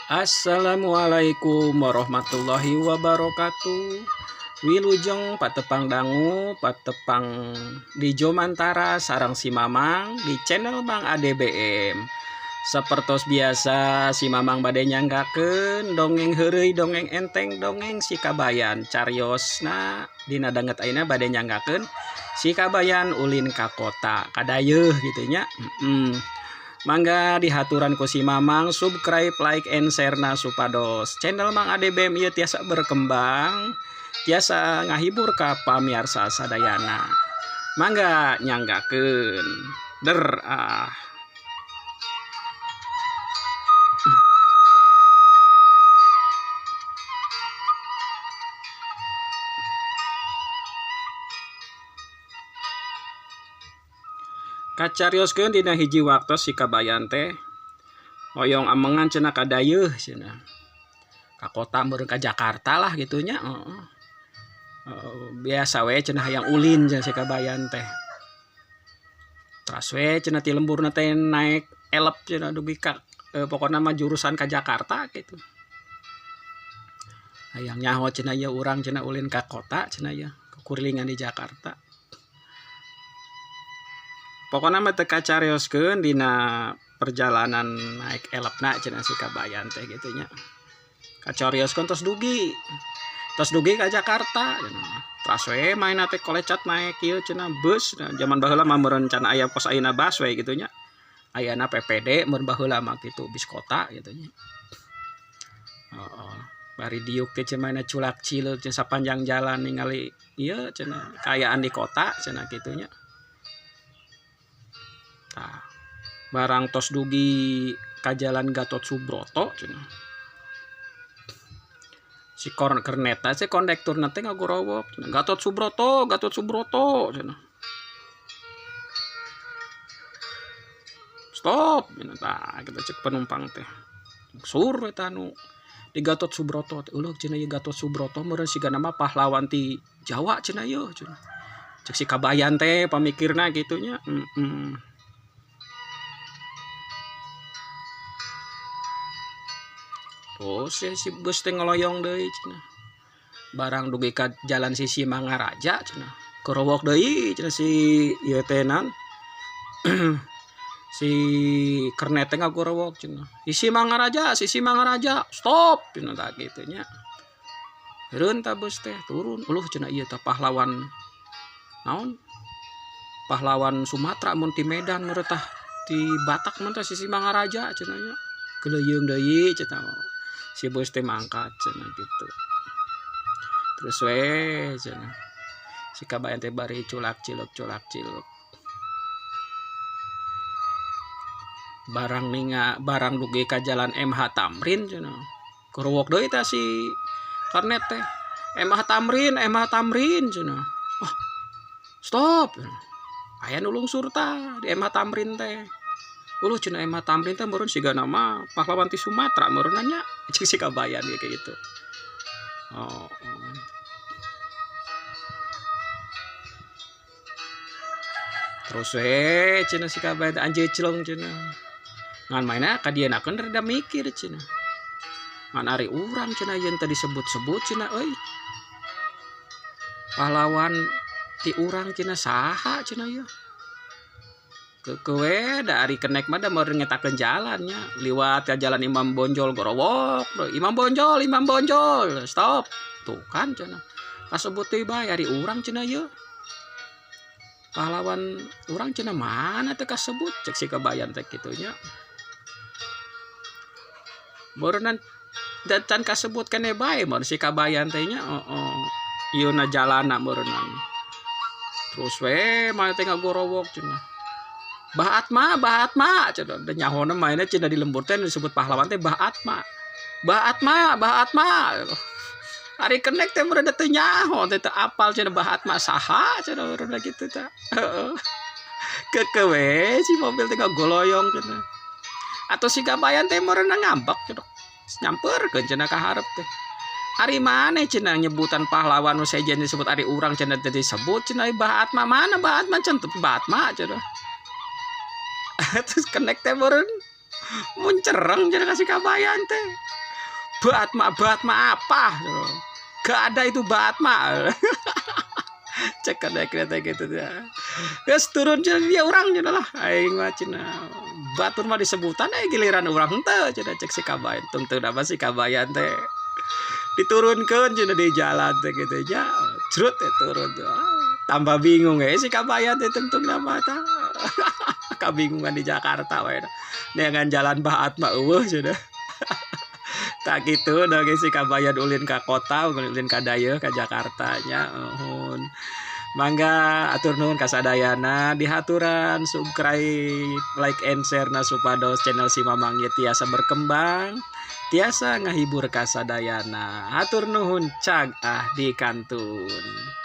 Assalamualaikum warahmatullahi wabarakatuh. Wilujeng patepang dangu patepang di Jomantara sareng si Mamang di channel Mang ADBM. Sapertos biasa si Mamang bade nyanggakeun dongeng heureuy, dongeng enteng, dongeng si Kabayan. Cariosna dina danget ayeuna bade nyanggakeun si Kabayan ulin ka kota kadayeuh gitu nya. Mangga dihaturan ku si Mamang subscribe, like, and share na supados channel Mang ADBM ieu tiasa berkembang, tiasa ngahibur ka pamiarsa sadayana. Mangga nyanggakeun der ah. Kacarioskeun dina hiji waktos si Kabayan teh hoyong amengan cenah ka dayeuh cenah. Ka kota meureun ka Jakarta lah gitu nya, heeh. Biasa we cenah hayang ulin cenah si Kabayan teh. Teras we cenah ti lemburna teh naek elep cenah dugi ka pokona mah jurusan ka Jakarta gitu. Hayang nyaho cenah ieu urang cenah ulin ka kota cenah ieu, kukurilingan di Jakarta. Pokona mah teu kacarioskeun dina perjalanan naik elepna cenah si Kabayan teh gitu nya. Kacarioskeun tos dugi. Tos dugi ka Jakarta cenah. Teras we maena teh kolecat naek ieu cenah bus. Nah, jaman baheula mah meureun can aya pos ayeuna bus we gitu nya. Ayana PPD mun baheula mah kitu bis kota gitu nya. Heeh. Bari diuk teh cenah maena culak cileuk cenah sapanjang jalan ningali ieu cenah kaayaan di kota cenah kitu nya. Tah, barang tos dugi ka jalan Gatot Subroto cenah. Si kernetna si kondekturna teh ngagorowok, Gatot Subroto, Gatot Subroto cenah. Stop cenah tah kitu cek penumpang teh. Sur eta nu di Gatot Subroto teh, eueuh cenah ieu Gatot Subroto meureun sigana mah pahlawan ti Jawa cenah ieu cenah. Cek si Kabayan teh pamikirna kitu nya. Terus ya, si bus teh ngeloyong deui cenah. Barang dugi ka jalan Sisi Mangaraja cenah. Kerowok deui cenah si ieu teh nan. Si kernet teh ngagorowok cenah. Sisi Mangaraja, Sisi Mangaraja, stop cenah tah kitu nya. Eureun tah bus teh turun. Uluh cenah ieu tah pahlawan naon? Pahlawan Sumatera mun ti Medan meureun tah ti Batak mun teh Sisi Mangaraja cenah nya. Keleuyeung deui cenah. Si bus teh mangkat cenah gitu. Terus we cenah. Si Kabayan teh bari culak ciluk culak ciluk. Barang ninga barang dugi ka jalan MH Tamrin cenah. Kerowok deui tah si kernet teh. MH Tamrin, MH Tamrin cenah. Wah, stop. Aya nu lungsur tah di MH Tamrin teh. Uluh cenah MH Tamrin teh meureun sigana mah pahlawan ti Sumatera meureun nya. Cek si Kabayan ge kayak gitu. Oh. Terus we cenah si Kabayan teh anjeuclong cenah. Ngan maena ka dienakeun rada mikir cenah. Ngan ari urang cenah yen teh disebut-sebut cenah euy. Pahlawan ti urang cenah saha cenah ieu. Keukeuh we da ari kenek mah da meureun ngetakeun jalan nya. Liwat ka jalan Imam Bonjol gorowok, Imam Bonjol, Imam Bonjol, stop. Tuh kan cenah. Kasebut deui bae ari urang cenah ieu. Pahlawan urang cenah mana teh kasebut cek si Kabayan teh kitu nya. Meureunnan can kasebut keneh bae mun si Kabayan teh nya, heeh. Ieuna jalana meureunnan. Terus we mah teh ngagorowok cenah. Bah Atma, Bah Atma cenah. Da nyahona maena cenah di lembur teh disebut pahlawan teh Bah Atma. Bah Atma, Bah Atma. Ari kenek teh meureun teu nyaho teh teu apal cenah Bah Atma saha cenah meureun kitu tah. Heeh. Keukeuh we si mobil teh ngagoloyong cenah. Atau si Kabayan teh meureun ngambek cenah. Nyamperkeun cenah ka hareup teh. Ari maneh cenah nyebutan pahlawan nu sejen disebut ari urang cenah teu disebut cenah Bah Atma mana Bah Atma cenah Bah Atma cenah. Terus kenek teh meureun muncereng cenah ka si Kabayan teh. Batma, Batma apa? Gak ada itu Batma. Cek kenek teh gitu ya. Geus turun cenah dia, urang cenah lah, aing mah cenah batur mah disebutan eh giliran urang henteu cenah, cek si Kabayan. Tungtungna mah si Kabayan teh diturunkeun cenah di jalan teh gitu nya, crut teh turun. Tambah bingung eh si Kabayan teh, tungtungna mah tah kabingungan di Jakarta we, neangan jalan Baat mah euweuh cenah. Tah kitu da si Kabayan ulin ka kota, ulin ka dayeuh ka Jakarta nya. Nuhun, mangga atur nuhun kasadayana, dihaturan subscribe, like and share na supados channel si Mamang ieu tiasa berkembang, tiasa ngahibur kasadayana. Hatur nuhun, cag ah di kantun.